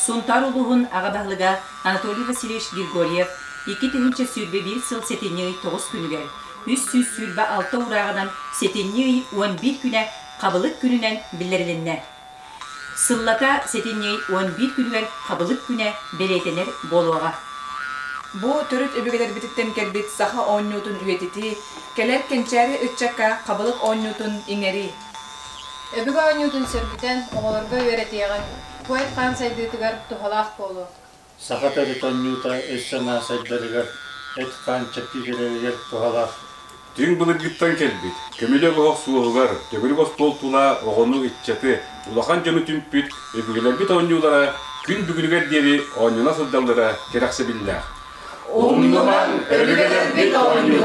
Сунтаар улууһун аҕа баһылыга Анатолий Васильевич Григорьев 2021 сыл сэтинньи ый тоҕус күнүгэр 326 уурааҕынан сэтинньи ый 11 күнэ Хабылык күнүнэн биллэрилиннэ. Сыллата сэтинньи ый 11 күнүгэр Хабылык күнэ бэлиэтэнэр буолуоҕа. Бу төрүт өбүгэлэрбититтэн кэлбит саха оонньуутун үйэтитии, кэлэр кэнчээри ыччакка хабылык оонньуутун иҥэрии. Өбүгэ оонньуутун сөргүтэн, оҕолорго үөрэтиэҕиҥ, Куойт-хаан сайдыытыгар туһалаах буолуо. Саха төрүт оонньуута өй-санаа сайдарыгар, эт-хаан чэпчэтэригэр туһалаах. Түҥ былыргыттан кэлбит, көмүлүөк оһох суоһугар, төгүрүк остуол тула оҕону, ыччаты, улахан дьону түмпүт өбүгэлэрбит оонньуулара күн бүгүнүгэр диэри оонньоно сылдьаллара кэрэхсэбиллээх. Умнумаҥ өбүгэлэрбит оонньууларын!